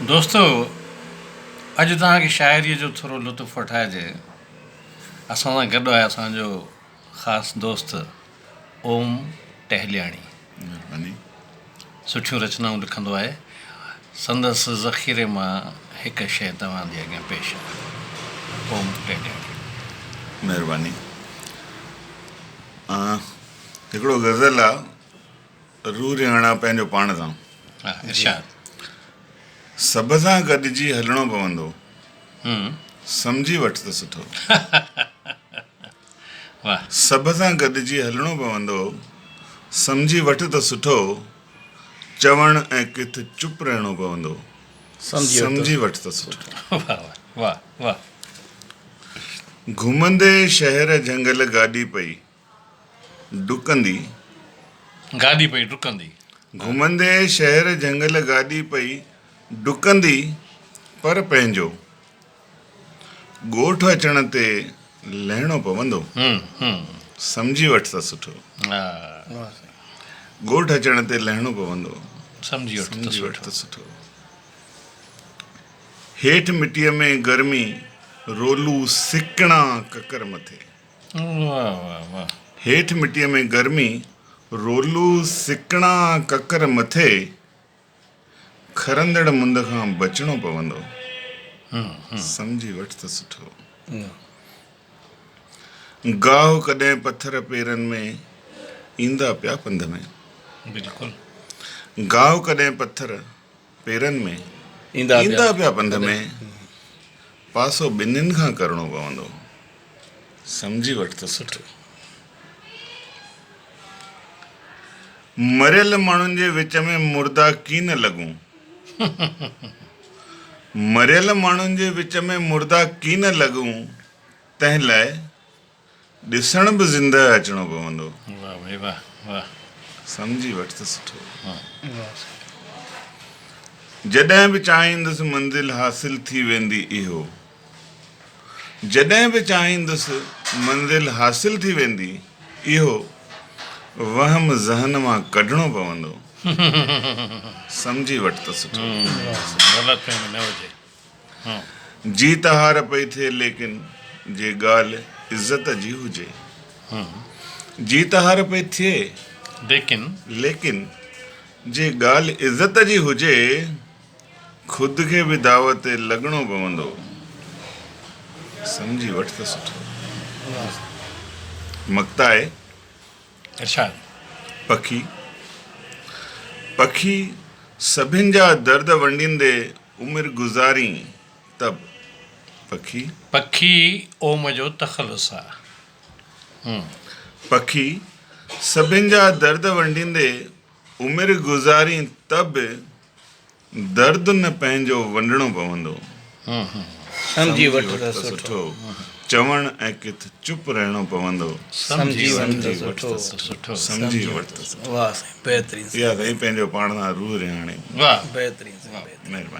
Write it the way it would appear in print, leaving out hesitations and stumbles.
دوستو اڄ توهان کي شاعريء جو ٿورو لطف وٺائجي. اسان سان گڏ آهي اسان جو خاص دوست اوم ٽهلياڻي. مھرباني. سٺيون رچنائون لکندو آهي. سندس ذخيري مان هڪ شيء توهان جي اڳيان پيش آهي. اوم ٽهلياڻي. مھرباني. هڪڙو غزل آ روح رهاڻا پنهنجو پاڻ سان. ها ارشاد. سڀ سان گڏجي هلڻو پوندو. سمجهي وٺ ته سٺو. واھ. سڀ سان گڏجي هلڻو پوندو. سمجهي وٺ ته سٺو. چوڻ ۽ ڪٿ چپ رهڻو پوندو. سمجهي وٺ ته سٺو. واھ واھ واھ. گهمندي شهر جهنگل گاڏي پئي ڊڪندي. گاڏي پئي ڊڪندي. گهمندي شهر جهنگل گاڏي پئي ڊڪندي پر پنهنجو ڳوٺ اچڻ تي لهڻو پوندو. سمجهي وٺ ته سٺو. ڳوٺ اچڻ تي لهڻو پوندو. سمجهي وٺ ته سٺو. هيٺ مٽيء ۾ گرمي رولو سڪڻا ڪڪر مٿي. هيٺ مٽيء ۾ گرمي رولو سڪڻا ڪڪر مٿي. کرندڙ مند کان بچڻو پوندو. سمجهي وٺ ته سٺو. گاهه ڪڏهن پٿر پيرن ۾ ايندا پيا پنڌ ۾. بلڪل. گاهه ڪڏهن پٿر پيرن ۾ ايندا پيا پنڌ ۾. پاسو ٻنهين کان ڪرڻو پوندو. سمجهي وٺ ته سٺو. مريل ماڻهن جي وچ ۾ مردا ڪين لڳون. مريل ماڻهن جي وچ ۾ مردا ڪين لڳون، تنهن لاء ڏسڻ به زندهه اچڻو پوندو. واه ڀائي واه واه. سمجهي وٺ ته سٺو. جڏهن به چاهيندس منزل حاصل ٿي ويندي اهو. جڏهن به چاهيندس منزل حاصل ٿي ويندي اهو وهم ذهن مان ڪڍڻو پوندو سمجهي وٺ ته سٺو. غلط فهمي نه هجي. جي ته هار پئي ٿئي ليڪن جي ڳالهه عزت جي هجي جي ته هار پئي ٿئي ليڪن ليڪن جي ڳالهه عزت جي هجي. خود کي به دعوت تي لڳڻو پوندو. سمجهي وٺ ته سٺو. مقطع. ارشاد. پکي، پکي سڀن جا درد ونڊيندي عمر گذارين ته به پکي. پکي اوم جو تخلص آ. پکي سڀن جا درد ونڊيندي عمر گذارين ته به درد نه پنهنجو ونڊڻو پوندو. سمجهي وٺ ته سٺو. چوڻ ۽ ڪٿ چپ رهڻو پوندو. سمجهي وٺ ته سٺو. سمجهي وٺ ته سٺو. واھ سائين بهترين. اها سائين پنهنجو پاڻ سان روح رهاڻي. واھ بهترين سائين بهترين. مهرباني.